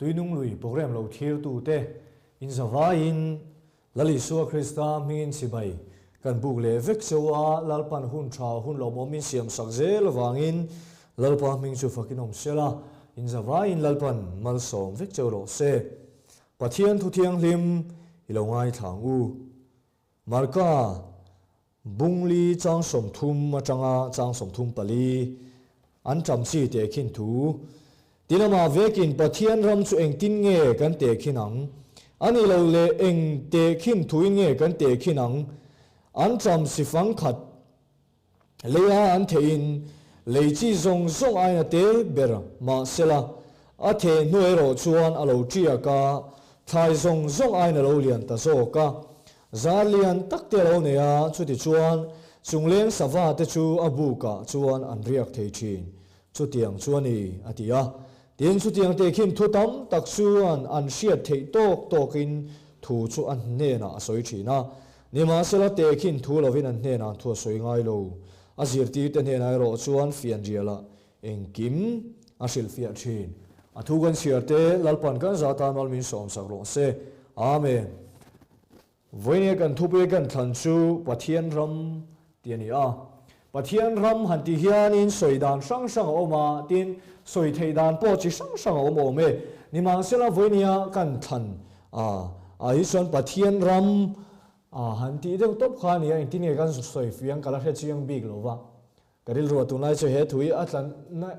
Tuinung lui program lo thirtute inzavaiin Lal Isua Krista hmingin chibai kan buk leh vek cheu a, Lalpan hun tha hun lawmawm min siam sak zel avangin Lalpa hming chu fakin awm sela, inzavaiin Lalpan malsawm vek cheu rawh se. Pathian thu thianghlim i lo ngaithla ang u. Marka Bungli chang 30 atanga chang 34 an ṭam chi tehkhin thu. Ti lamah vekin Pathian ram chu engtin nge kan tehkhin ang? A nih loh leh eng tehkhin thuin nge kan tehkhin ang? An ṭam si fang khat leia an theihin lei chi zawng zawng aiin a te ber mahsela a theh hnu erawh chuan a lo ṭiak a, thlai zawng zawng aiin a lo lian ta zawk a. Zar lian tak te a lo nei a, chutichuan chungleng sava te chu a bukah chuan an riak thei thin. Chutiang chu a ni, a ti a. Tin, chutiang te khin thu tam tak chuan an hriat theih tawk tawkin thu chu a hnenah a sawi thin a. Nimahsela te khin thu lovin an hnenah thu a sawi ngai lo. A zirtirte hnenah erawh chuan fianrialah engkim a hrilhfiah thin. A thu kan chhiar te Lalpan kan za tan mal min sawmsak rawh se. Amen. Vawinia kan thupui kan thlan chu Pathian ram tih a ni a. Pathian ram han tih hianin sawi dan hrang hrang a awm a, tin sawi theih dan pawh chi hrang hrang a awm awm e. Nimahsela vawinia kan thlan a ah hi chuan Pathian ram a han tih deuh tawp kha a ni a, engtin nge kan sawi fiang ka la hre chiang bik lo va. Ka rilru a tunlai chu he thu hi a tlanna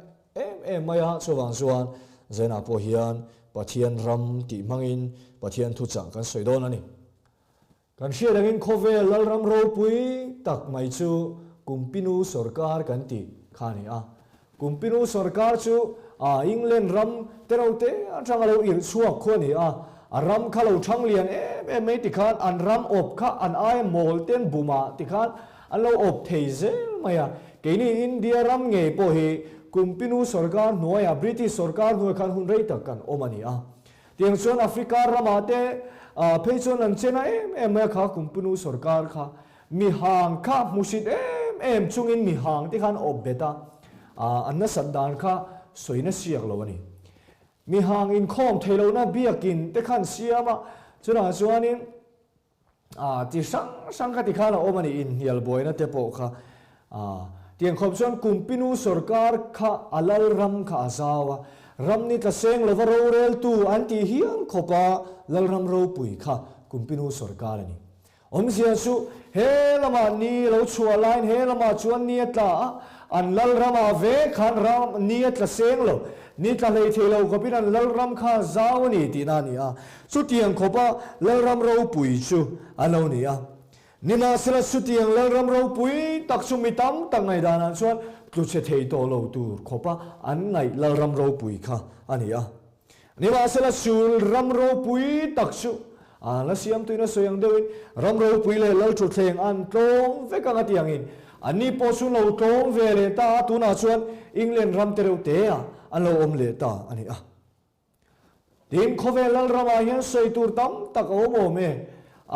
em em mai a, chuvang chuan Zainah pawh hian Pathian ram tih hmangin Pathian thuchah kan sawi dawn a ni. Kan hriat angin khawvel Lalram ropui tak mai chu Kumpinu sawrkar kan tih kha a ni a. Kumpinu sawrkar chu England ram te ro te atanga lo irh chhuak khu a ni a, a ram kha lo thang lian em em mai tikhan an ram awp kha an aia mawl ten bumah tikhan An lo awp thei zel mai a, keini India ram ngei pawh hi Kumpinu sawrkar hnuaiah British sawrkar hnuai khan hun rei tak kan awm a ni a. Tiang chuan Africa ramah te phei chuan an chena em em mai a kha Kumpinu sawrkar kha mihang kha hmusit em em chungin mihang te khan awp bet a, an nasat dan kha sawina siak lo a ni. Mihang inkhawm thei lohna biakin te khan siam a, chutah chuanin Ah, ti hrang hrang kha ti khan a awm a ni, inhnial buaina te pawh kha. Ah, tiang khawp chuan Kumpinu sawrkar kha a lal ram kha a zau a, ram ni tla seng lova roreltu an tih hial khawp a lal ram ropui kha Kumpinu sawrkar a ni. Awmzia chu he lamah ni lo chhuah laiin he lamah chuan ni a tla a, an lal ramah ve khan ram ni a tla seng lo, ni tla hlei thei lo khawpin an lal ram kha a zau a ni tihna a ni a. Chutiang khawpa Lalram ropui chu a lo ni a. Nimahsela chutiang Lalram ropui tak chu mi tam tak ngaihdanah chuan tluchhe thei tawh lo tur khawpa an ngaih Lalram ropui kha a ni a. Nimahsela chu ram ropui tak chu a la siamtuin a sawi ang deuhin ram ropui leh Lalthutthleng an tlawm vek ang a ti angin anni pawh chu lo tlawm ve leh ta a, tunah chuan England ram te reuh teah an lo awm leh ta a ni a. Tin, khawvel Lalramah hian sawi tur tam tak a awm awm e.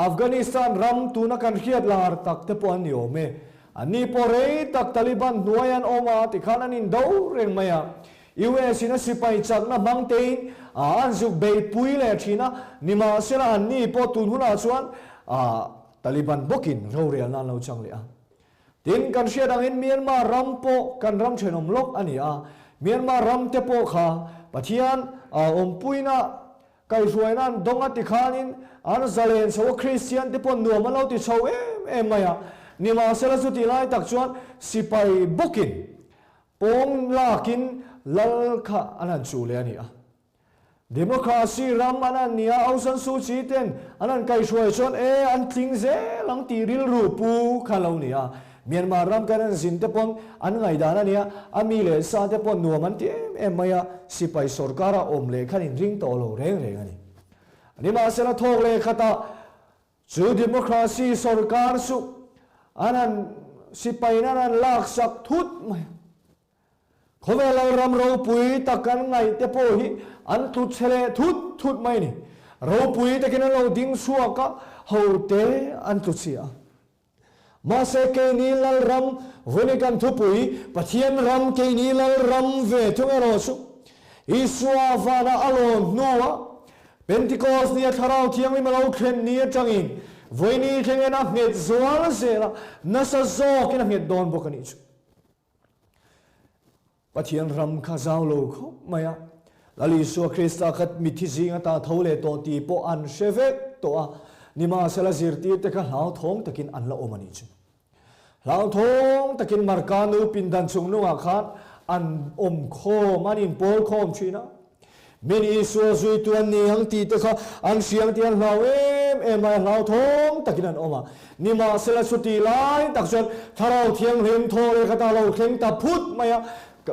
Afghanistan ram tuna kan hriat lar tak te pawh an ni awm e. Anni pawh rei tak Taliban hnuai an awm a, tikhan an indo reng mai a. US in a sipai chakna hmang tein an zuk beihpui leh thin a, nimahsela anni pawh tun hunah chuan Taliban bawkin rorelna an lo chang leh a. Tin, kan hriat angin Myanmar ram pawh kan ram thenawm lawk a ni a, Myanmar ram te pawh kha Pathian awmpuina kaihhruaina an dawng a ti khanin an zalen chho a, Kristian te pawh nuam an lo ti chho em em mai a, nimahsela chutih lai tak chuan sipai bawkin pawng lakin lal kha an han chuh leh a ni a. Democracy ram an han nia Aung San Suu Kyi ten an han kaihhruai chuan e an tling zel ang tih rilru pu kha lo ni a. Myanmar ram kan han zin te pawn an ngaihdan a nia, a mi leh sa te pawn nuam an ti em em mai a, sipai sorkar a awm leh khan inring tawh lo reng reng a ni. Nimahsela thawk leh khatah Chu democracy sorkar chu an han sipai in an han laksak thut mai a. Khawvel Lalram ropui tak kan ngaih te pawh hi an tlu chhe leh thut thut mai a ni. Ropui takin an lo ding chhuak a, ho te an tlu chhia a. Mahse keini Lalram vawini kan thupui Pathian ram keini Lalram ve thung erawh chu. Isua vana a lawn hnuah Pentikos nia Thlarau Thianghlim a lo thlen ni atangin vawiini thlengin a nghet zual zel a, nasa zawkin a nghet dawn bawk a nih chu. Pathian ram kha zau lo khawp mai a, Lal Isua Krista kha mitthi zing ata tho leh tawh tih pawh an hre vek tawh a, nimahsela zirtirte kha hlauthawng takin an la awm a nih chu. Hlauthawng takin Marka nu pindan chungnungah khan an awm khawm, an inpawl khawm thin a. Min Isua zuitu an ni ang tih te kha an hriang tih an hlau em em mai a, hlauthawng takin an awm a. Nimahsela chutih lai tak chuan Thlarau Thianghlim thaw leh khat a lo thleng ta phut mai a,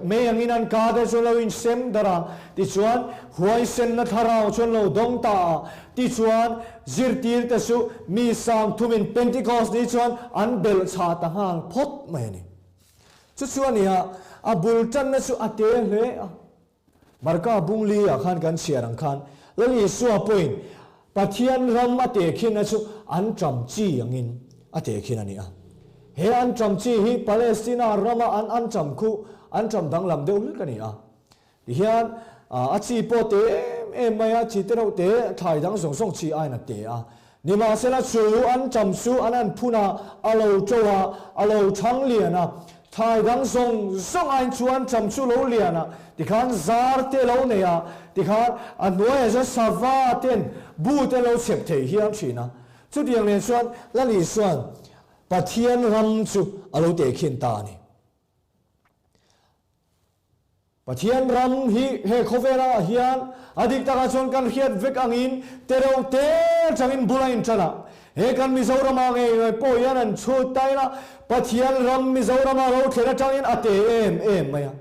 mei angin an ka te chuan lo insem darh a, tichuan huaisenna Thlarau chuan lo dawng ta a, tichuan zirtirte chu mi sangthumin Pentecost ni chuan an belh chhah ta nghal phawt mai a ni. Chu chuan nia a bul tanna chu a te hle a. Marka bung li ah khan kan chhiar ang khan Lal Isua pawhin Pathian ram a tehkhinna chu an ṭam chi angin a tehkhin a ni a. He an ṭam chi hi Palestina rama an an ṭam khu an ṭam danglam deuh hlek a ni a. Tihian a chi pawh te em em mai a, chi te reuh te thlai dang zawng zawng chi aiin a te a. Nimahsela chu an ṭam chu an an phun a, a lo ṭo a, a lo ṭhang lian a. Thlai dang zawng zawng aiin chu an ṭam chu lo lian a, tikhan zar te lo nei a, tikhan a hnuaiah chuan sava ten bu te lo chhep thei hial ṭhin a. Chutiang nen chuan Lal Isua'n Pathian ram chu a lo tehkhin ta a ni. Pathian ram hi he khawvelah hian a dik takah chuan kan hriat vek angin te reuh te atangin bul a intan a. He kan Mizoramah ngei ngei pawh hian an chhut ta ila Pathian ram Mizoramah lo thlen atangin a te em em mai a.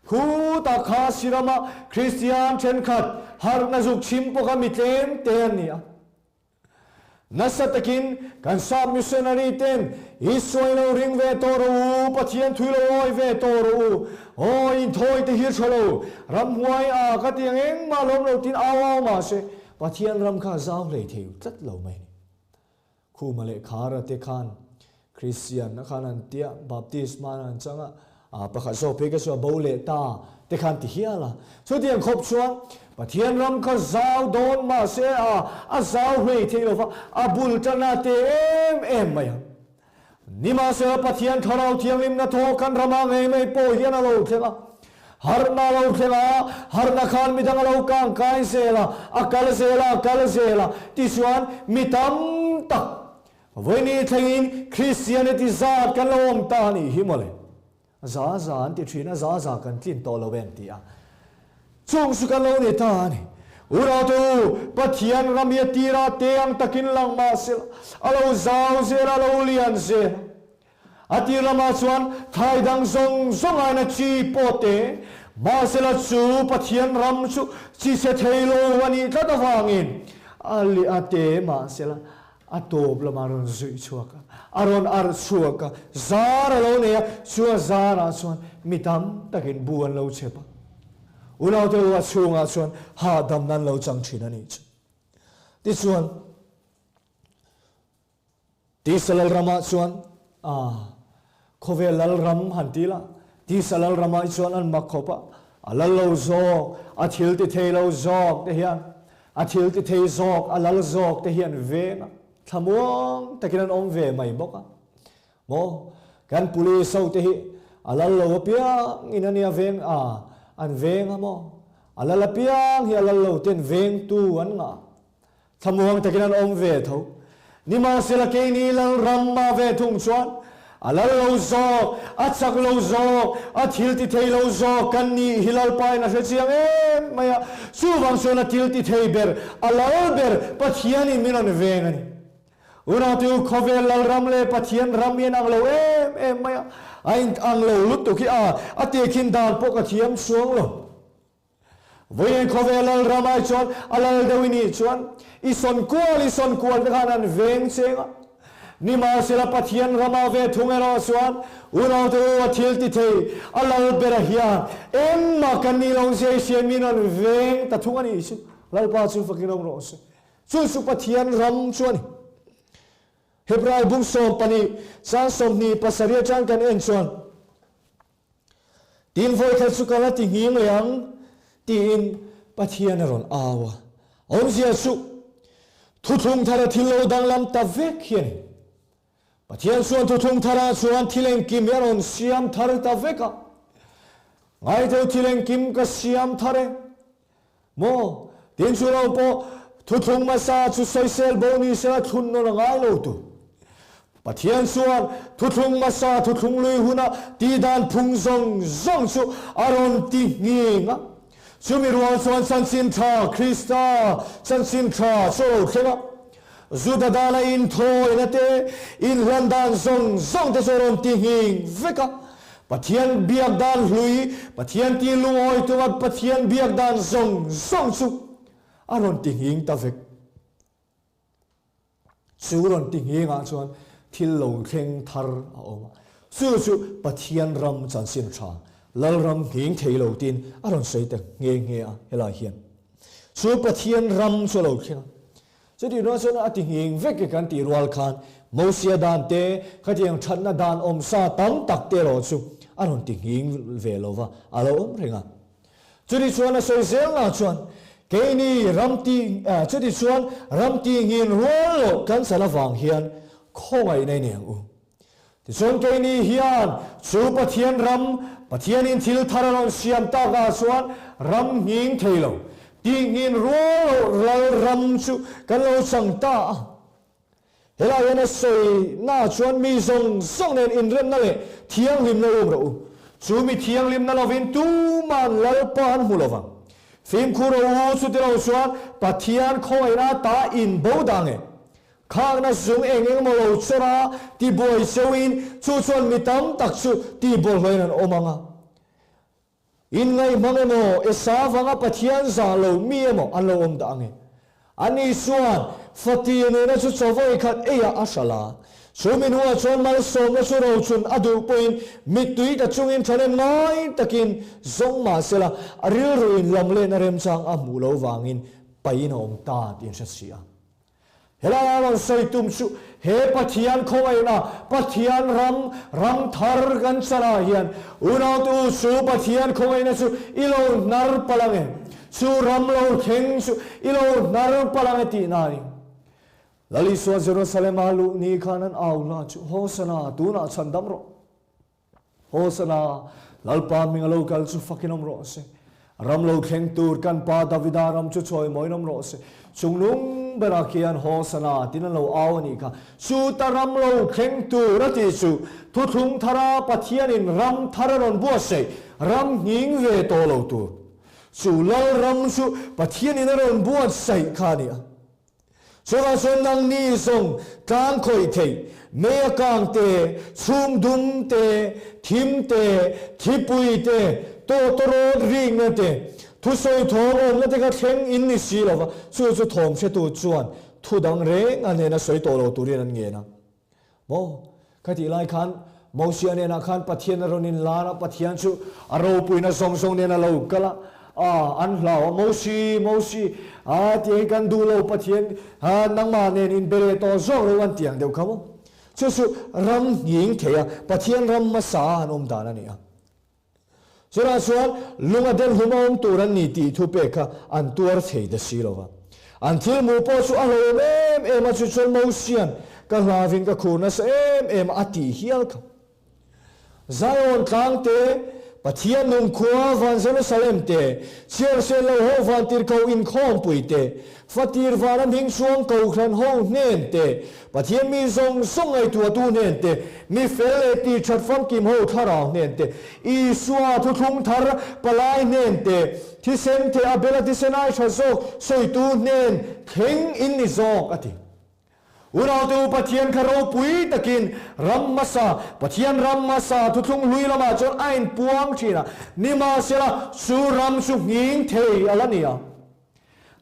Khutah kha Sirama Kristian thenkhat harhna zuk chhim pawh kha mi tlem te an ni a. Nasa takin kan sap missionary ten Isua lo ring ve tawh rawh u, Pathian thui lo awi ve tawh rawh u, aw inthawi te hi tha lo, ramhuai a ka ti ang engmah lawm lo tin au au mah se Pathian ram kha zau hlei thei tlat lo mai a ni. Khuma leh Khara te khan Christian a khan an tia, Baptist hman an chang a, a pakhat zawk phei ka chu a bo leh ta te khan ti hial a. Chutiang khawp chuan Pathian ram kha zau dawn mahse a a zau hlei thei lo va, a bul tana te em em mai ang. Nimahsela Pathian Thlarau Thianghlimna thaw kan rama ngei mai pawh hian a lo thleng a. Harhna a lo thleng a, harhna khan midang a lo kang kai zel a, a kal zel a, a kal zel a, tichuan mi tam tak Vawiini thlengin Christianity zat kan lo awm ta a nih hi mawle. Za za an ti thin a, za za kan tlin tawh lo em ti a. Chung chu kan lo ni ta a ni. Unaute u, Pathian ram hi a tira te ang takin lang mah sela, a lo zau zel a, a lo lian zel a. A tir lamah chuan thlai dang zawng zawng aiin a chi pawh te, mahsela chu Pathian ram chu chi chhe thei lo a nih tlat avangin a a te mahsela A tawp lamah a rawn zuih chhuak a, a rawn arh chhuak a, zar a lo nei a, chu a zarah chuan mi tam takin bu an lo chhep a. Unaute u a chhungah chuan hahdamna an lo chang thin a nih chu. Tichuan, Tisa Lalramah chuan a khawvel Lalram han ti la, Tisa Lalramah hi chuan an mak khawp a, a lal lo zawk, a thil ti thei lo zawk te hian A thil ti thei zawk, a lal zawk te hi an veng a, thlamuang takin an awm ve mai bawk a. Maw? Kan police ho te hi a lal lo apiang in a nia veng a, an veng a maw? A lal apiang hi a lal lo ten vengtu an ngah. Thlamuang takin an awm ve tho. Nimahsela keini lal ram mah ve thung chuan a lal lo zawk, a chak lo zawk, a thil ti thei lo zawk kan nih hi Lalpain a hre chiang em mai a, chuvang chuan a thil ti thei ber, a lal ber Pathianin min rawn veng a ni. Unau te u, khawvel lal ram leh Pathian ram hi an ang lo em em mai a, a in ang lo lutuk hi a, a tehkhin dan pawh ka thiam chuang lo. Vawiin khawvel lal ram ai chuan a lal deuh i nih chuan i sawn kual i sawn kual te khan an veng cheng a. Nimahsela Pathian rama ve thung erawh chuan unaute u a thil ti thei a lal bera hian engmah kan nih lo zia i hria min rawn veng ta thung a nih chu Lalpa chu fakin awm rawh se. Chu chu Pathian ram chu a ni. Hebrai bung 12 chang 27 atang kan en chuan Tin vawikhat chu ka la ti nghing leh ang. Tiin Pathian a rawn au a. Awmzia chu Thuthlung thara thil lo danglam ta vek hi a ni. Pathian chuan Thuthlung tharah chuan thil engkim hi a rawn siam thar ta vek a. Ngaitheu thil engkim ka siam thar e. Maw? Tin chu lo pawh Thuthlung hmasa chu sawisel bo ni sela thlun nawn a ngai lo tur. Pathian chuan Thuthlung hmasa Thuthlung lui huna tihdan phung zawng zawng chu a rawn ti nghing a. Chumi rual chuan chanchin tha Krista chanchin tha chu a lo thleng a. Juda dana inthawina te, inhlan dan zawng zawng te chu a rawn ti nghing vek a. Pathian biak dan hlui, Pathian ti lungawi tuma Pathian biak dan zawng zawng chu a rawn ti nghing ta vek. Chu rawn ti nghingah chuan thil lo thleng thar a awm a, chu chu Pathian ram chanchin tha, Lalram nghing thei lo tiin a rawn sawi ta nghe nghe a helai hian. Chu Pathian ram chu a lo thleng a, chutih rual chuan a ti nghing vek e kan tih rual khan Mosia dan te, khatiang thatna dan awmsa tam tak te erawh chu a rawn ti nghing ve lo va, a lo awm reng a. Chuti chuan a sawi zel na chuan keini ram ti chuti chuan ram ti ngin rual loh kan chan avang hian khawngaih nei nei ang u. Tichuan keini hian chu Pathian ram, Pathianin thil thar a rawn siam tak ah chuan ram nghing thei lo, ti ngin rual loh ral ram chu kan lo chang ta a. Helai hian a sawi na chuan mi zawng zawng nen inremna leh thianghlimna um rawh u. Chu mi thianghlimna lovin tuman Lalpa an hmu lovang. Fimkhur rawh u, chuti lo chuan Pathian khawngaihna ta inbo dang e. Khakna zung eng eng emaw lo chawrh a, tibuai cheuhin chu chuan mi tam tak chu tihbawlhhlawhin an awm ang a. Inngaihmang emaw, Esa vanga Pathian zah lo mi emaw an lo awm dah ang e. Ani chuan Fati nena chu chawvawi khat eiah a hralh a. Chu mi hnuah chuan malsawmna chu rochun a duh pawhin mittui ta chungin thanem ngai takin zawng mah sela a rilruin lamlehna remchang a hmuh lo vangin paihin a awm ta tih an hre si a. Helai a rawn sawi tum chu he Pathian khawngaihna, Pathian ram, ram thar kan chan ah hian unautu chu Pathian khawngaihna chu i lo hnar palh ang e, chu ram lo thleng chu i lo hnar palh ang e tih na a ni. Lal Isua Jerusalem a luh ni khan an au hla chu, Hosana, tunah chhandam rawh. Hosana, Lalpa hming a lo kal chu fakin awm rawh se. Ram lo thleng tur kan pa Davida ram chu chawimawiin awm rawh se. Chungnung berah khian Hosana tiin an lo au a nih kha. Chuta ram lo thleng tur a tih chu thuthlung thara Pathianin ram thar a rawn buatsaih, ram nghing ve tawh lo tur. Chu Lal ram chu Pathianin a rawn buatsaih kha a ni a. Chuvang chuan nangni zawng tlang khawih theih, mei a kang te, chhum dum te, thim te, thipui te, tawtawrawt rikna te, thusawi thawm awmna te kha thleng in ni si lova, chu chu thawm hretu chuan thu dang reng a hnena sawi tawh lo turin an ngen a. Maw? Kha tih lai khan Mosia hnenah khan Pathian a rawn inlan a, Pathian chu a ropuina zawng zawng nen a lo kal a, a, an hlau a, Mosi, Mosi, a, tiang hi kan duh lo, Pathian, a, nangmah nen inbe leh tawh zawk ro an tiang deuh kha maw? Chu chu ram nghing thei a, Pathian ram hmasa a han awm dan a ni a. Chutah chuan lung a den hlum a awm tur an ni tih thupek kha an tuar thei ta si lo va. An thil hmuh pawh chu a hlauhawm em em a, chu chuan Mosia'n ka hlavin ka khur nasa em em a tih hial kha. Zion tlang te, Pathian nung khua van Jerusalem te, chhiarsen lo ho van tirhkoh inkhawmpui te, Fatir vana hming chuang kohhran ho hnen te, Pathian mi zawng zawng ngaihtuahtu hnen te, mi fel leh tih that famkim ho thlarau hnen te, Isua thuthlung thar palai hnen te, thisen the a bela thisen ai tha zawk sawitu hnen thleng in ni zawk a ti. Unaute u Pathian kha ropui takin ram hmasa, Pathian ram hmasa thuthlung hlui lamah chuan a inpuang thin a, nimahsela chu ram chu nghing thei a la ni a.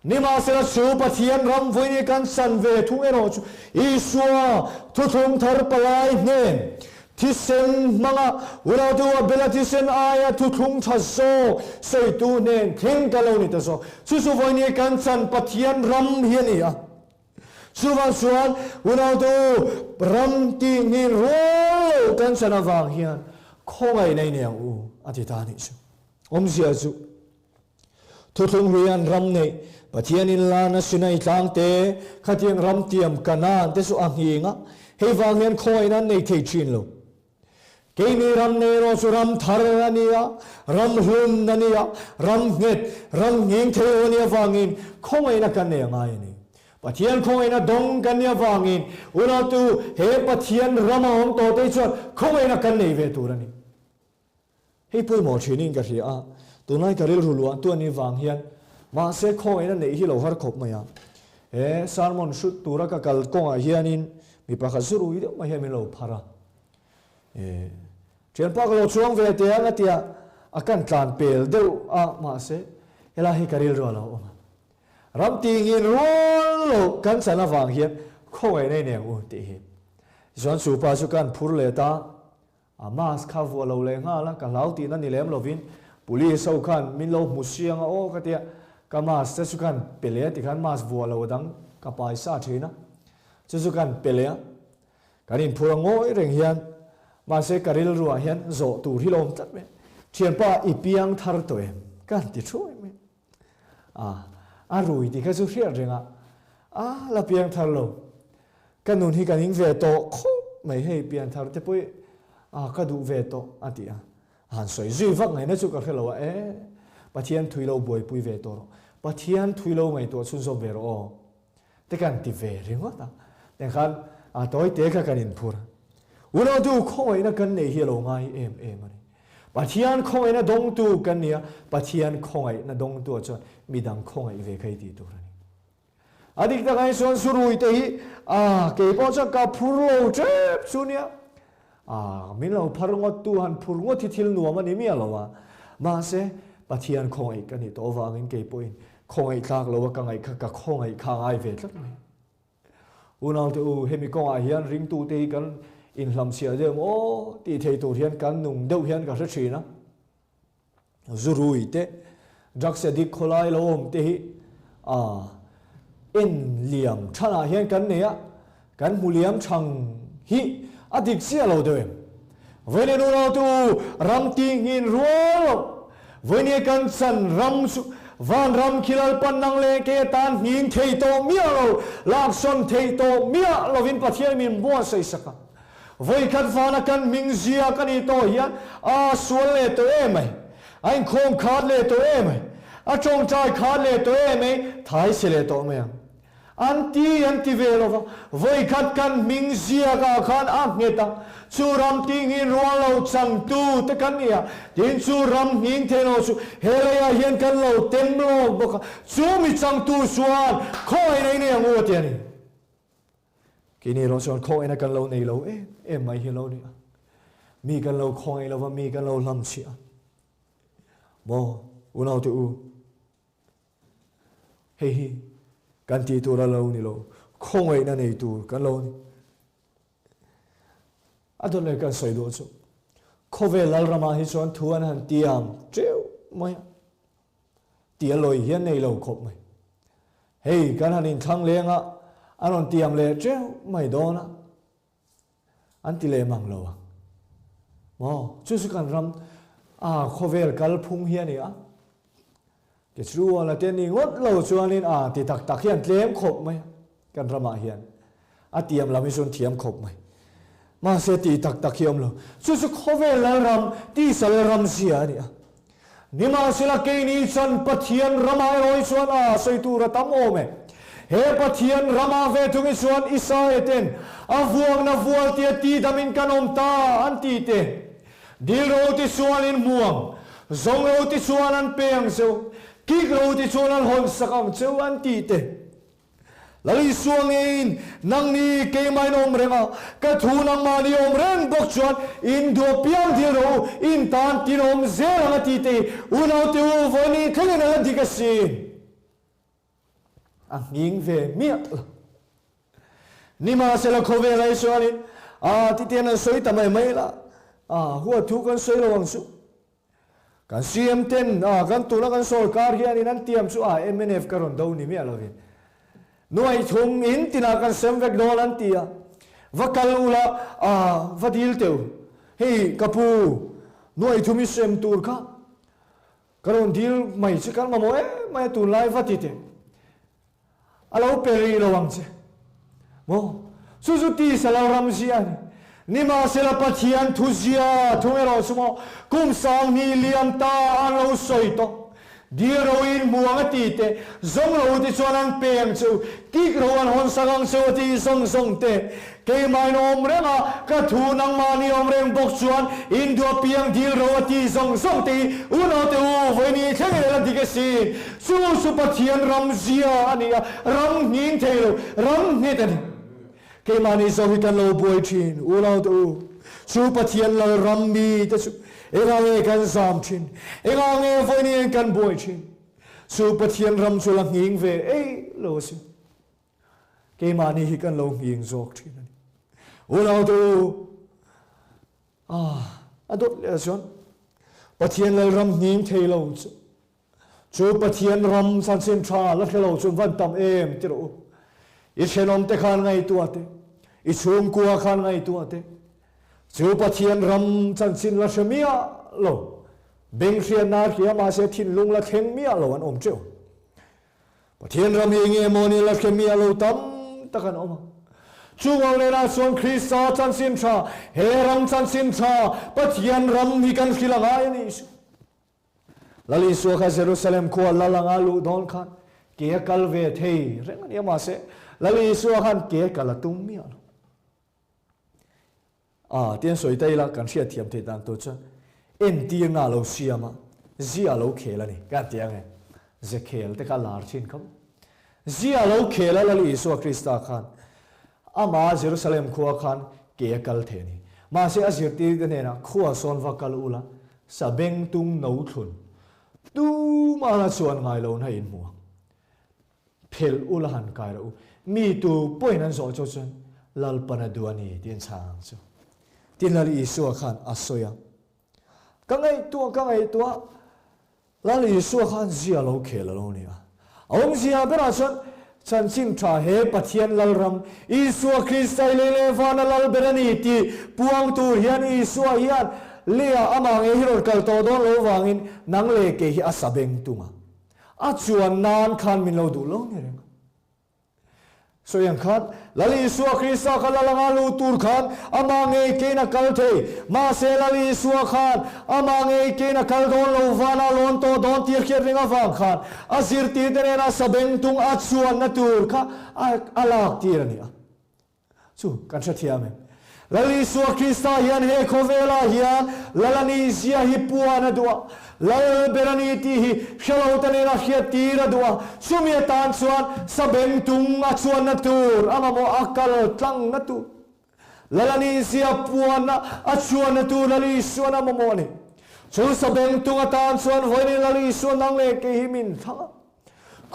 Nimahsela chu Pathian ram vawiin kan san ve thung erawh chu Isua thuthlung thar palai hnen thisen hmanga unautu a bela thisen aia thuthlung tha zawk sawitu hnen thleng ka lo ni ta zawk. Chu chu vawiin kan chan Pathian ram hi a ni a. Chuvang chuan unautu ram tih nghin rual lo kan chan avang hian khawngaih nei nei ang u a ti ta a nih chu. Awmzia chu. Thuthlung hlui an ram neih, Pathian inlarna Sinai tlang te, khatiang ram tiam Kanaan te chu a nghing a, hei vang hian khawngaihna an nei thei thin lo. Keini ram nei erawh chu ram thar a ni a, ram hlun a ni a, ram nghet, ram nghing thei lo a nih avangin khawngaihna kan nei a ngai a ni. Pathian khawngaihna dawng kan nih avangin unautu he Pathian rama awm tawh te hi chuan khawngaihna kan nei ve tur a ni. Hei pawimawh thinin ka hria a, tunlai ka rilru luahtu a nih vang hian mahse khawngaihna neih hi lo har khawp mai a. He sermon hrut tura ka kal kawngah hianin mi pakhat zu rui deuh mai hian min lo phar a. E, thianpa ka lo chuang ve teh ang a tia, a kan tlan pel deuh a mahse helai hi ka rilru a lo awm a. Ram tingin rual lo kan chan avang hian khawngaihna i nei ang u tih hi. Tichuan chu pa chu kan phur let a. A mask kha vuah lo leh nghal a, ka hlau tihna ni lem lovin police ho khan min lo hmu siang a aw ka tia, ka mask te chu khan pe leh a tikhan mask vuah lo dang ka pai sa thin a, chu chu khan pe leh a, kan inphur a ngawi reng hian mahse ka rilruah hian zawh tur hi lo awm tlat mai, thianpa i piang thar tawh em? Ka han ti thuai mai a, a rui tih kha chu hriat reng a, a la piang thar lo. Ka nun hi ka ning ve tawh khawp mai hei pianthar te pawh a ka duh ve tawh a ti a, a han sawi zui vak ngaihna chu ka hre lo a, e Pathian thui lo buaipui ve tawh rawh, Pathian thui lo ngaihtuah chhunzawm ve rawh aw te kan ti ve ringawt a, tiang khan a tawi te kha kan inphur a, unautu khawngaihna kan neih hi a lo ngai em em a ni. Pathian khawngaihna dawngtu kan ni a, Pathian khawngaihna dawngtuah chuan midang khawngaih ve kha i tih tur a ni. A dik tak ai chuan Surui te hi a kei pawh chuan ka phur lo tep chu nia. A min lo phar ngawt tu han phur ngawt hi thil nuam a ni miah lo a. Mahse Pathian khawngaih ka nih tawh avangin kei pawhin khawngaih tlak lo a ka ngaih kha ka khawngaih kha a ngai ve tlat mai. Unaute u hemi kawngah hian ringtute hi kan inhlamchhiah deuh maw tih thei tur hian kan nung deuh hian ka hre thin a. Zurui te, drugs addict khawlai lo awm te hi a en liam thanah hian kan nei a, kan hmu liam thang hi a dik chiah lo deuh em? Vawiin nu nautu ram tinghin rual lo, vawiin kan chan ram chu van ram khi Lalpan nang leh ke atan nghing thei tawh miah lo, laksawn thei tawh miah lovin Pathian min buatsaih sak a. Vawikhat vana kan hming zia ka nih tawh hian a sual leh tawh em mai, a inkhawm khat leh tawh em mai, a tawngtai khat leh tawh em mai, thai si leh tawh mai ang. An ti an ti ve lo va, vawikhat kan hming ziakah khan a nghet a, chu ram tinghin rual lo changtu te kan ni a, tin chu ram nghing thei lo chu he leiah hian kan lo tem lawk bawk a, chu mi changtu chuan khawngaihna i nei ang u a ti a ni. Keini erawh chuan khawngaihna kan lo nei lo em em mai hi a lo ni a. Mi kan lo khawngaih lova, mi kan lo hlamchhiah a. Maw, unaute u, hei hi kan tih tur a lo ni lo, khawngaihna nei tur kan lo ni. A dawt leh kan sawi duh chu, khawvel lalramah hi chuan thu an han tiam teuh mai a. Tia lawi hian nei lo khawp mai. Hei kan han inthlang leng a, an rawn tiam leh teuh mai dawn a, an ti leh mang lo ang. Maw, chu chu kan ram a khawvel kal phung hi a ni a. Kejriwal-a te ni ngawt lo chuanin a ti tak tak hian tlem khawp mai a, kan ramah hian. A tiam lam hi chuan thiam khawp mai. Mahse ti tak tak hi a awm lo. Chu chu khawvel lalram, tisa lalram zia a ni a. Nimahsela keini chuan Pathian ramah erawh hi chuan a sawi tur a tam awm e. He Pathian ramah ve thung hi chuan Isaia ten a vuakna vual tia ti damin kan awm ta an ti te. Dil ro ti chuan in hmu ang, zawng ro ti chuan an pe ang cheu, kik ro ti chuan an hawn sak ang cheu an ti te. Lal Isua ngeiin, Nangni keimah in awm reng a, ka thu nangmahni awm reng bawk chuan in duh piang dil rawh u, in tan tin awm zel ang a ti te hi unaute u vawiin thlengin a la dik asin. A nghing ve miah lo. Nimahsela khawvel ai chuanin, A titian an sawi ta mai mai la, a huat thu kan sawi lo ang chu. Kan CM ten a kan tuna kan sawrkar hianin an tiam chu a mnf ka rawn do ni miah lovin nuaih thum in tinah kan sem vek dawn an ti a, va kal ula a va dil teu hei ka pu nuaih thum i sem tur kha. Ka rawn dil mai chu kan mamawh em mai a tunlai va ti teh. A lo pe rih lo ang che. Maw? Chu chu tisa lo ram zia a ni. Nimahsela Pathian thu zia thung erawh chu maw kum 2000 liam ta an lo sawi tawh. Dil ro in hmu ang a ti te, zawng ro te chuan an pe ang che u, kik ro an hawn sak ang che u a tih zawng zawng te. Keimah in awm reng a, ka thu nangmahni awm reng bawk chuan in duah piang dil ro a tih zawng zawng te hi unaute u vawiin thleng in la dik asin. Chu chu Pathian ram zia a ni a, ram nghin thei lo, ram nghet a ni. Keimahni zawk hi kan lo buai thin, unaute u. Chu Pathian lal ram mi te chu engah nge kan zam thin? Engah nge vawiin kan buai thin? Chu Pathian ram chu la nghing ve ei lo a sin. Keimahni hi kan lo nghing zawk thin a ni. Unaute u, ah, a dawt leh chuan Pathian lal ram nghing thei lo chu Chu Pathian ram chanchin tha la hre lo chu van tam em ti rawh u. I thenawm te khan ngaihtuah teh, i chhungkua khan ngaihtuah teh. Chu Pathian ram chanchin la hre miah lo, beng hriatna a hria mahse thinlung la thleng miah lo an awm teuh. Pathian ram hi enge maw ni la hre miah lo tam tak an awm a. Chung ang nenah chuan Krista chanchin tha, he ram chanchin tha, Pathian ram hi kan hrilh a ngai a nih chu. Lal Isua kha Jerusalem khua lal anga luh dawn khan ke a kal ve thei reng a nia mahse Lal Isua khan ke a kal a tum miah lo. A tian sawi ta ila kan hriat thiam theih dan tur chuan entirna a lo siam a, zia a lo khel a ni kan ti ang e. Ze khel te kha a lar thin kha. Zia a lo khel a Lal Isua Krista khan amah Jerusalem khua khan ke a kal thei a ni. Mahse a zirtirte hnenah khua sawn va kal ula Sabeng tung no thlun tumahna chuan ngai lo na in hmu ang. Phelh u la han kai rawh u. Mi tu pawhin an zawh chu chuan Lalpan a duh a ni tiin chhang ang chu. Tin Lal Isua khan a sawi a. Ka ngaihtuah ka ngaihtuah Lal Isua khan zia lo khel a lo ni a. A awmzia berah chuan chanchin tha he Pathian Lalram, Isua Krista i lei leh vana Lal ber a ni tih puang tur hian Isua hian leia amah ngei hi rawn kal tawh dawn lo vangin nang leh kei hi a sa beng tung a. A chuan nan khan min lo duh lo ni reng a. Sawi ang khan, Lal Isua Krista kha lal anga luh tur khan amah ngei kein a kal thei. Mahse Lal Isua khan amah ngei kein a kal dawn lo, vana lawn tawh dawn tir khiat ring avang khan a zirtirte nena sabengtung a chuanna tur kha a lak tir a ni a. Chu kan hrethiam em? Lal Isua Krista hian he khawvelah hian Lal a nih zia hi puan a duh a, Lal ber a ni tih hi hrelo te nena hriat tir a duh a, chumi atan chuan sabeng tung a chuanna tur a mamawh a kal tlangna tur Lal a nih zia puan a chuanna tur Lal Isuan a mamawh a ni. Chu sabeng tung atan chuan vawiin Lal Isua nang leh kei hi min thlang a.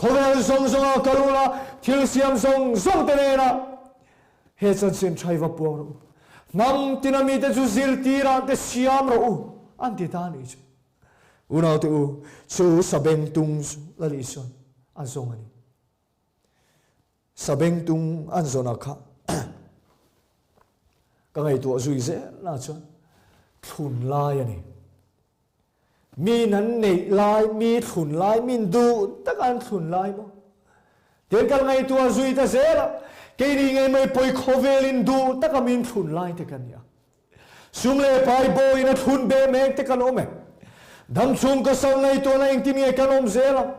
Khawvel zawng zawnga kal ula, thil siam zawng zawng te nena he chanchin tha hi va puang rawh u. Hnam tina mite chu zirtirah te siam rawh u, an ti ta a nih chu. Unaute u, chu sabeng tung chu Lal Isuan a zawng a ni. Sabeng tung an zawn kha ka ngaihtuah zui zel na chuan thlun lai a ni. Mi nan neih lai, mi thlun lai, min duh taka an thlun lai maw? Tiang kan ngaihtuah zui ta zel a, keini ngei mai pawi khawvelin duh taka min thlun lai te kan ni a. Sum leh pai bawiin a thlun be mek te kan awm e. Dam chhung ka sam ngaihtuahna engtin nge kan awm zel ang?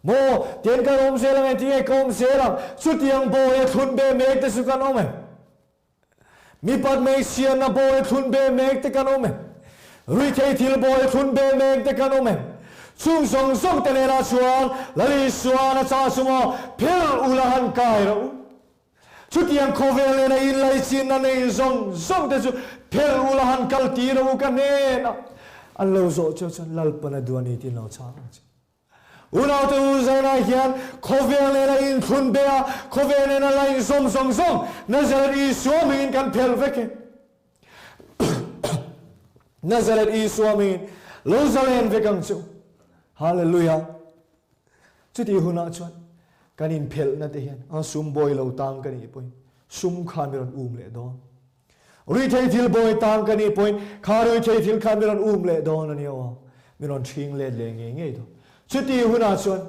Maw, tiang kan awm zel ang engtin nge ka awm zel ang? Chutiang bawi a thlun be mek te chu kan awm e. Mipat hmeichhiatna bawi thlun be mek te kan awm em? Ruihtheih thil bawi thlun be mek te kan awm em? Chung zawng zawng te nenah chuan Lal Isuan a chah chu maw phel ula han kai rawh u. Chutiang khawvel nena inlaichinna nei zawng zawng te chu phel ula han kal tir rawh u ka hnenah an lo zawh chu chuan Lalpan a duh a ni tiin lo chhang ang che. Unaute u zainah hian khawvel nena inthlun be a, khawvel nena la inzawm zawng zawng Nazareth Isua hmingin kan phelh vek e. Nazareth Isua hmingin lo zalen vek ang chu. Hallelujah. Chutih hunah chuan kan inphelhna te hian a sum bawi lo tang ka nih pawhin sum kha mi rawn um leh dawn. Ruithei thil bawi tang ka nih pawhin kha ruithei thil kha mi rawn um leh dawn a nia aw. Min rawn ṭhing let leh ngei ngei dawn. Chuti hunah chuan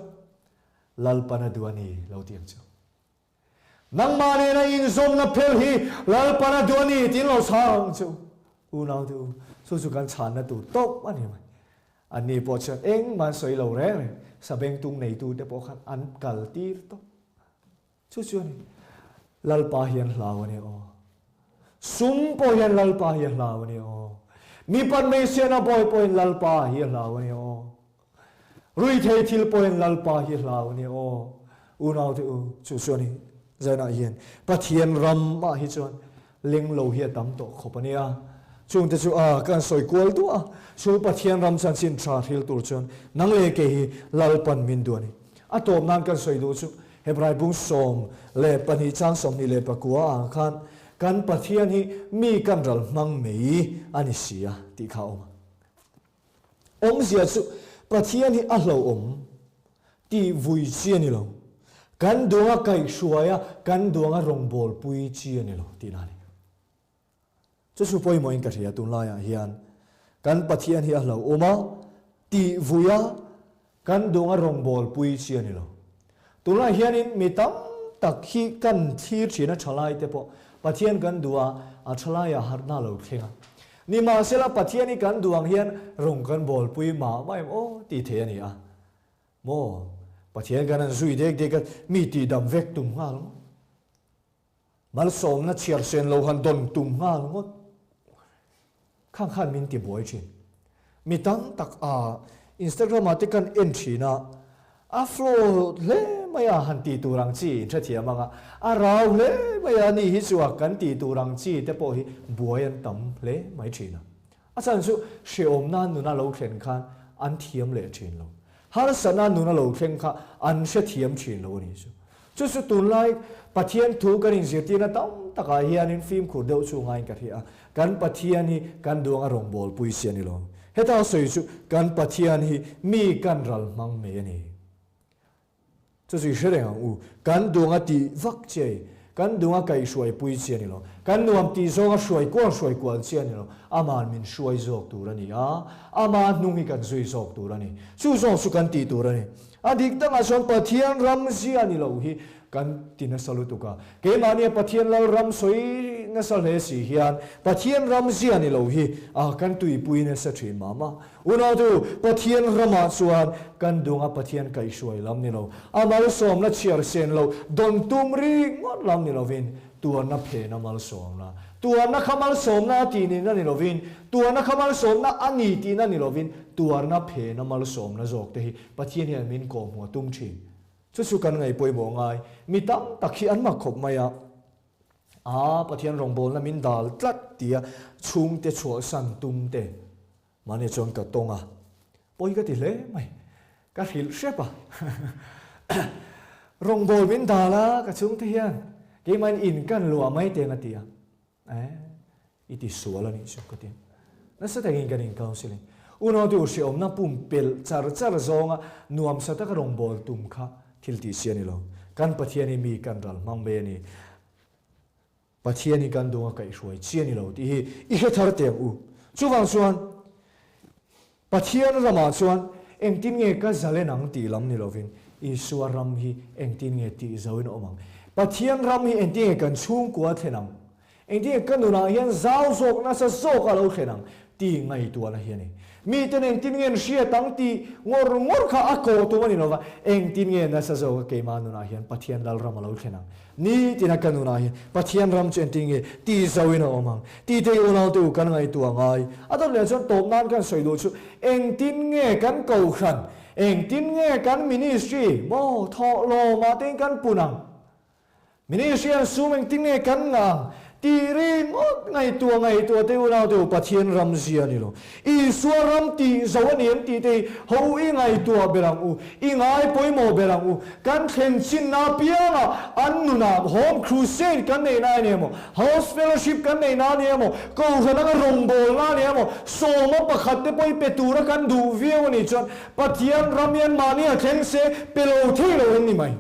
Lalpan a duh a ni lo ti ang chu. Nangmah nena inzawmna phel hi Lalpan a duh a ni tiin lo chhang ang chu. Unaute u, chu chu kan chhanna tur tawp a ni mai. Anni pawh chuan engmah an sawi lo reng reng, sabengtung neitute pawh khan an kal tir tawp. Chu chu a ni. Lalpa hi an hlau a ni aw. Sum pawh hian Lalpa hi a hlau a ni aw. Mipat hmeichhiatna bawi pawhin Lalpa hi a hlau a ni aw. Ruithei thil pawhin Lalpa hi a hlau a ni aw. Unaute u, chu chu a ni. Zainah hian Pathian ramah hi chuan leng lo hi a tam tawh khawp a nia. Chungte chu a kan sawi kual duah a, chu Pathian ram chanchin tha hril tur chuan nang leh kei hi Lalpan min duh a ni. A tawp nan kan sawi duh chu Hebrai bung 12 chang 24 ah khan kan Pathian hi mi kan ral hmang mai a ni si a tih kha a awm a. Awmzia chu Pathian hi a hlauhawm tih vui chi a ni lo. Kan duanga kaihhruai a, kan duanga rawngbawlpui chi a ni lo tihna a ni. Chu chu pawimawhin ka hria tunlaiah hian kan Pathian hi a hlauhawm a, tih vui a, kan dunga rawngbawlpui chi a ni lo. Tunlai hianin mi tam tak hi kan thlir thin a thalai te pawh Pathian kan duh a, a thalaiah harhna a lo thleng a. Nimahsela Pathian hi kan duh ang hian rawng kan bawlpui mah mah em aw tih theih a ni a. Maw? Pathian kan han zui dek dek a, mi tihdam vek tum nghal ngawt. Malsawmna chhiar sen lo han dawn tum nghal ngawt khang khan min ti buai thin. Mi tam tak a Instagram ah te kan en thin a, a flow hle mai a han tih tur ang chi in hrethiam ang a, a rau hle mai a ni hi chu a kan tih tur ang chi te pawh hi buai an tam hle mai thin a. A chhan chu hrehawmna nuna lo thlen khan an thiam leh thin lo. Harsatna nuna lo thleng kha an hrethiam thin lo a ni chu. Chu chu tunlai Pathian thu kan inzirtirna tam takah hianin fimkhur deuh chu ngaiin ka hria a, kan Pathian hi kan duanga rawngbawlpui si a ni lo. Heta sawi chu kan Pathian hi mi kan ral hmang mai a ni. Chu chu i hre reng ang u. Kan duanga tih vak chi a i. Kan duanga kaihhruaipui chi a ni lo. Kan nuam tih zawnga hruai kual hruai kual chi a ni lo. Ama'n min hruai zawk tur a ni a, ama hnung hi kan zui zawk tur a ni. Chu zawng chu kan tih tur a ni. A dik takah chuan Pathian ram zia ni lo hi kan ti nasa lutuk a. Keimahnia Pathian lal ram sawi nasa hle si hian Pathian ram zia ni lo hi a kan tuipui nasa thin mah mah. Unautu, Pathian ramah chuan kan dunga Pathian kaihhruai lam ni lo, a malsawmna chhiar sen lo dawn tum ringawt lam ni lovin, tuarna phena malsawmna, tuarna kha malsawmna a tih nihna ni lovin, tuarna kha malsawmna a ni tihna ni lovin, tuarna phena malsawmna zawk te hi Pathian hian min kawhhmuh a tum thin. Chu chu kan ngaih pawimawh ngai. Mi tam tak hi an mak khawp mai a. A, Pathian rawngbawlna min dal tlat tia chhungte chhuahsan tum te. Mahni chuan ka tawng a, pawi ka ti hle mai, ka hrilh hrep a. Rawngbâwl min dal a, ka chhungte hian keimahin in kan luah mai teng a ti a. Eh, i ti sual a nih chu ka ti. Nasa takin kan in counselling. Unaute u hreawmna pumpelh char char zawnga nuamsa taka rawngbâwl tum kha thil tih si a ni lo. Kan Pathian hi mi kan ral hmang mai a ni. Pathian hi kan dunga kaihhruai chi a ni lo tih hi i hre thar teh ang u. Chuvang chuan Pathian ramah chuan engtin nge ka zalen ang tih lam ni lovin Isua ram hi engtin nge tih zoin awm ang. Pathian ram hi engtin nge kan chhungkua thlen ang? Engtin nge ka nunah hian zau zawk nasa zawk a lo thlen ang tih ngaihtuahna hi a ni. Miten engtin nge an hriat ang tih ngawr ngawr kha a kawh tum a ni lova, engtin nge nasa zawka keimah nunah hian Pathian Lalram a lo thlen ang? Nitina ka nunah hian Pathian ram chu engtin nge tih zoin a awm ang tih te unaute u kan ngaihtuah ngai. A dawt leh chuan tawp nan kan sawi duh chu engtin nge kan kohhran, engtin nge kan ministry maw thawh lawmah te in kan pun ang? Ministry an sum engtin nge kan ngah ang tih ringawt ngaihtuah ngaihtuah te unau te u Pathian ram zia a ni lo. Isua ram tih zo a ni em tih te hi ho i ngaihtuah ber ang u, i ngai pawimawh ber ang u. Kan thlen chinna apiangah an nunah Home Crusade kan neih na a ni emaw, House Fellowship kan neih na a ni emaw, Kohhran anga rawngbawlna a ni emaw, sawma pakhat te pawh i pe tura kan duh viau a nih chuan Pathian ram hian mahni a thleng se pe lo thei lo en ni mai.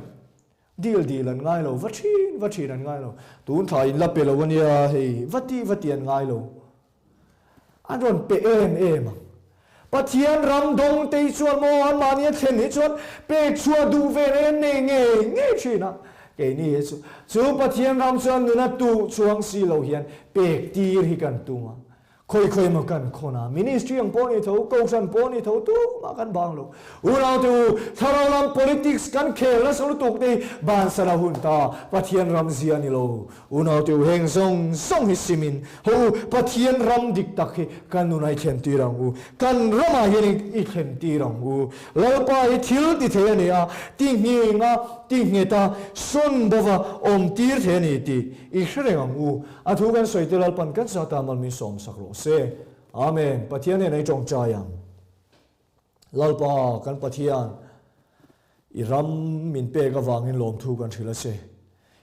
Dil dil an ngai lo, va thin va thin an ngai lo. Tun thla in la pe lo a nia hei, va ti va ti an ngai lo. An rawn pe em em ang. Pathian ram dawng te hi chuan maw anmahni a thlen hi chuan pek chhuah duh ve reng an nei ngei ngei thin a. Keini hi chu chu Pathian ram chuan nuna tuh chuang si lo hian pek tir hi kan tum a. Khawi khawi emaw kan khawn a, ministry ang pawh ni tho, kohhran pawh ni tho, tumah kan bang lo. Unaute u, thlarau lam politics kan khel nasa lutuk te hi bansan a hun ta, Pathian ram zia a ni lo. Unaute u, heng zawng zawng hi simin ho u, Pathian ram dik tak hi kan nunah i thlen tir ang u, kan ramah hian i thlen tir ang u. Lalpa hi thil ti thei a ni a, ti nghing a, ti nghet a, sawn bova awm tir thei a ni tih i hre reng ang u. A thu kan sawi te Lalpan kan zata mal min sawm sak rawh se. Amen. Pathian nen ei tawngtai ang. Lalpa kan Pathian, i ram min pek avangin lawmthu kan hrilh a che.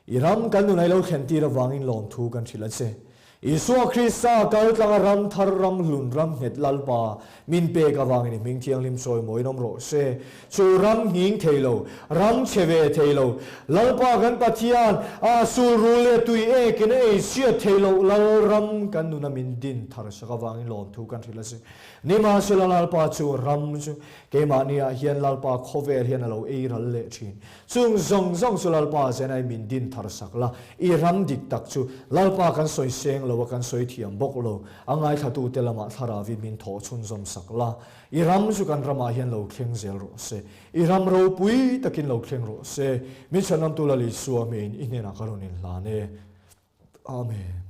I ram kan nunai lo thlen tir avangin lawmthu kan hrilh a che. Isua Krista kal tlanga ram thar ram hlun ram nghet Lalpa min pek avangin i hming thianghlim sawi mawiin awm rawh se. Chu ram nghing thei lo, ram chhe ve thei lo, Lalpa kan Pathian a sul rul leh tui ekin a ei chhiat thei loh Lal ram kan nuna min din thar sak avangin lawmthu kan hrilh a si. Nimahsela Lalpa chu ram chu keimahni ah hian Lalpa khawvel hian a lo ei ral leh thin. Chung zawng zawng chu Lalpa zenai min din thar sak la, i ram dik tak chu Lalpa kan sawi seng lo a kan sawi thiam bawk lo, a ngaithlatute lamah thlarauin min thawh chhunzawm sak la. I ram chu kan ramah hian lo thleng zel rawh se. I ram ropui takin lo thleng rawh se. Min chhanamtu Lal Isua hmeiin i hnenah ka rawn inhlan e. Amen.